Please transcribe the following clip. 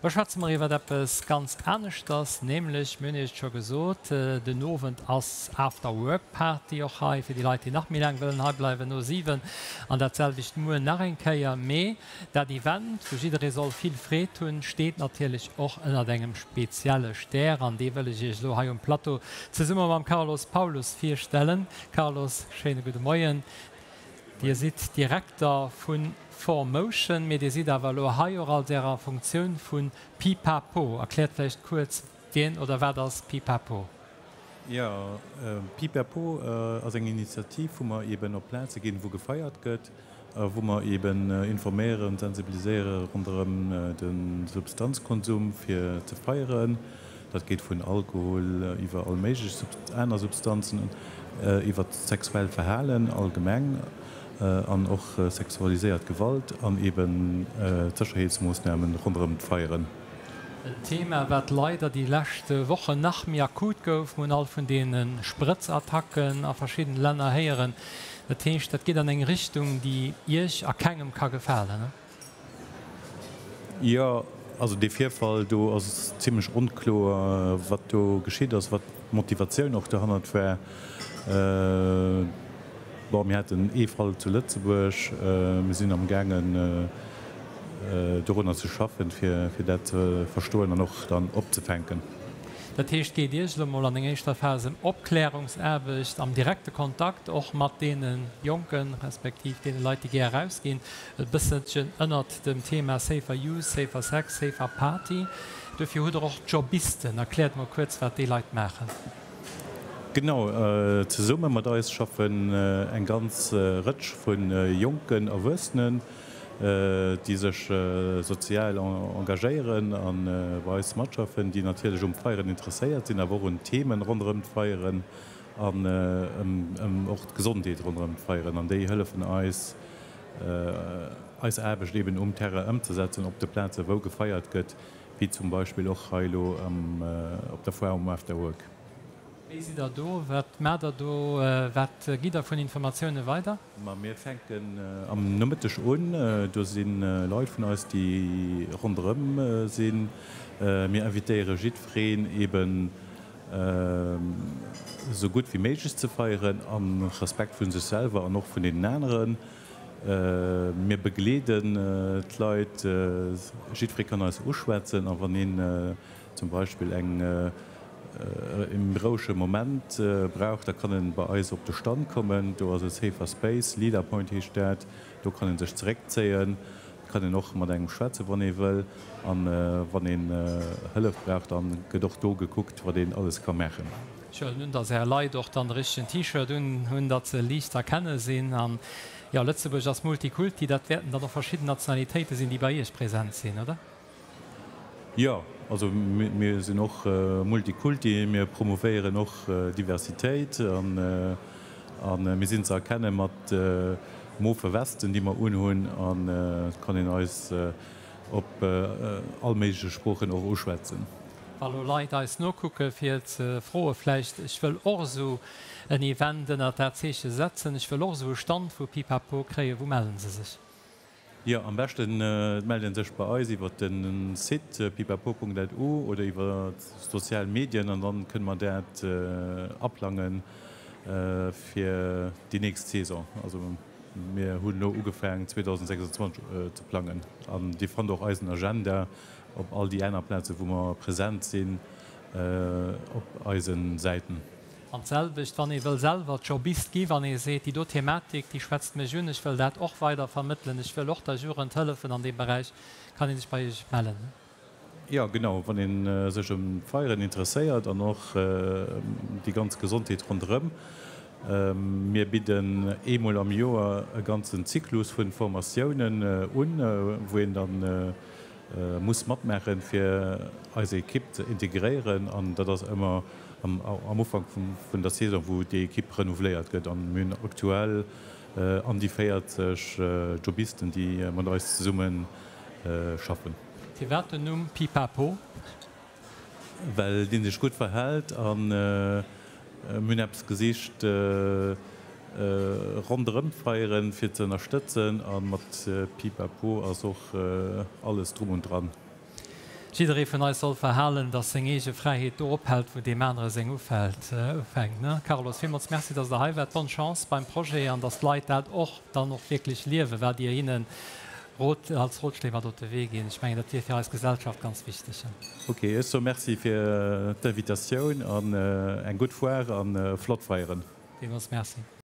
Lo schwätze mer iwwert eppes ganz aneschters, nämlech, mir hunn Iech et scho gesot, den Owend ass After Work Party och hei fir déi Leit, déi nach méi laang wëllen hei bleiwen, no 7 an dat selwecht muer nach eng Kéier. Mee dat Event, wou jidderee soll vill Freed hunn, steet natierlech och ënnert engem spezielle Stär an dee wëll ech Iech elo hei um Plateau zesumme mam Carlos Paulus virstellen. Carlos, schéine gudde Moien. Dir sidd Direkter vu 4Motion, mee Dir sidd awer elo hei och als Ärer Funktioun vu Pipapo. Erkläert vläicht kuerz, wien oder wat ass Pipapo? Jo, Pipapo ass eng Initiativ, wou mer eeben op Plaze ginn, wou gefeiert gëtt a wou mer eeben informéieren, sensibiliséiere ronderëm de Substanzkonsum fir ze feieren. Dat geet vun Alkohol iwwer all méiglech aner Substanzen, iwwer sexuellt Verhalen allgemeng an och sexualiséiert Gewalt an eben d'Sécherheetsmoossnamen ronderëm d'Feieren. En Thema, wat leider déi lescht Wochen nach méi akut gouf. Mir hunn all vun deene Sprëtzattacken a verschiddene Länner héieren. Dat heescht, dat geet an eng Richtung, déi Iech a kengem ka gefalen. Jo, also dee Virfall do ass zimlech onkloer, wat do geschitt ass, wat d'Motivatioun och dohannert war. Bon, mir haten ee Fall zu Lëtzebuerg. Mir sinn am gaangen dorunner ze schaffen, fir dat ze verstoen an och dann opzefänken. Dat heescht, et geet Iech elo mol an enger éischter Phas ëm Opklärungsaarbecht am direkte Kontakt och mat deene Jonken, respektiv deene Leit, déi gär erausginn, e bësselchen ënnert dem Thema Safer Youth, Safer Sex, Safer Party. Duerfir hutt Der och Jobisten. Erkläert mol kuerz, wat déi Leit maachen. Genau, zesumme mat eis schaffen eng ganz Rëtsch vu jonken Erwuessenen, déi sech sozial engagéieren a bei eis matschaffen, déi natierlech um Feieren interesséiert sinn, awer och un Themen ronderëm d'Feieren an ëm och d'Gesondheet ronderëm d'Feieren. An déi hëllefen eis, eis Aarbecht eben um Terrain ëmzesetzen, op de Plaze wou gefeiert gëtt, wéi zum Beispill och hei elo op der Foire um Afterwork. Wéi sidd Der do? Wat maacht Der do? Wat gitt Der vun Informatioune weider? Ma mir fänken am Nomëtteg un. Do si Leit vun eis, déi ronderëm sinn. Mir invitéiere jiddwereen eben esou gutt wéi méiglech ze feieren, am Respekt vu sech selwer an och vun deenen aneren. Mir begleeden d'Leit. Jiddweree kann eis uschwätzen a wann een zum Beispill eng e rouege Moment brauch, da kann en bei eis op de Stand kommen. Do ass e safer Space, Leader Point heescht dat. Do kann een sech zeréckzéien, kann een och mat engem schwätzen, wann ee wëll. An wann een Hëllef brauch, dann gëtt och do gekuckt, wat een alles ka maachen. Ech huelen un, dass Är Leit och dann de richtegen T-Shirt un hunn, datt se liicht ze erkenne sinn. An jo, Lëtzebuerg ass Multikulti, dat wäerten dann och verschidden Nationalitéite sinn, déi bei Iech present sinn, oder? Jo, also mir sinn och Multikulti, mir promouvéieren och Diversitéit a mir sinn ze erkenne mat mofe Westen, déi mer unhunn an et kann een eis op all méigleche Sproochen och uschwätzen. Wa lo Leit eis nokucke fir ze froe vläicht, ech wëll och esou en Event ënnert dat Zeeche setzen, ech wëll och esou e Stand vu Pipapo kréien, wou mellen se sech? Jo, am beschten et mellt een sech bei eis iwwer den Site pipapo.lu oder iwwer d'sozial Medien an dann kënne mer dat aplangen fir déi nächst Saison. Also mir hunn elo ugefaang 2026 ze plangen an dir fannt och eisen Agenda op all déi aner Plaze wou mer present sinn op eisen Säiten. An d'selwecht, wann ee wëll selwer Jobist gi, wann ee seet, déi do Thematik, déi schwätzt mech un, ech wëll dat och weider vermëttelen, ech wëll och der Jugend hëllefen an deem Beräich, kann ee sech bei Iech mellen. Jo, genau, wann ee sech ëm d'Feieren interesséiert an och déi ganz Gesondheet ronderëm. Mir bidden eemol am Joer e ganzen Zyklus vu Formatiounen un, wou een dann muss matmaachen, fir eis Ekipp ze integréieren an dat ass ëmmer am Ufank vun der Saison, wou déi Ekipp renouveléiert gëtt. An mir hunn aktuell an déi 40 Jobisten, déi mat eis zesumme schaffen. Firwat den Numm Pipapo? Well dee sech gutt verhält an mir hunn eppes gesicht ronderëm d'Feieren fir ze ënnerstëtzen a mat Pipapo ass och alles drum und dran. Jidderee vun eis soll verhalen, dass seng eege Fräiheet do ophält, wou deem anere seng ufält, ufänkt, ne? Carlos, villmools Merci, dass Der hei waart. Bonne Chance beim Projet an dass d'Leit dat och dann och wierklech liewen, wat Dir hinnen Rot, als Rotschléi mat op de Wee ginn. Ech mengen, dat wier fir eis Gesellschaft ganz wichteg. Ok, ech soe Merci fir d'Invitatioun an eng gutt Foire an flott Feieren. Villmools Merci.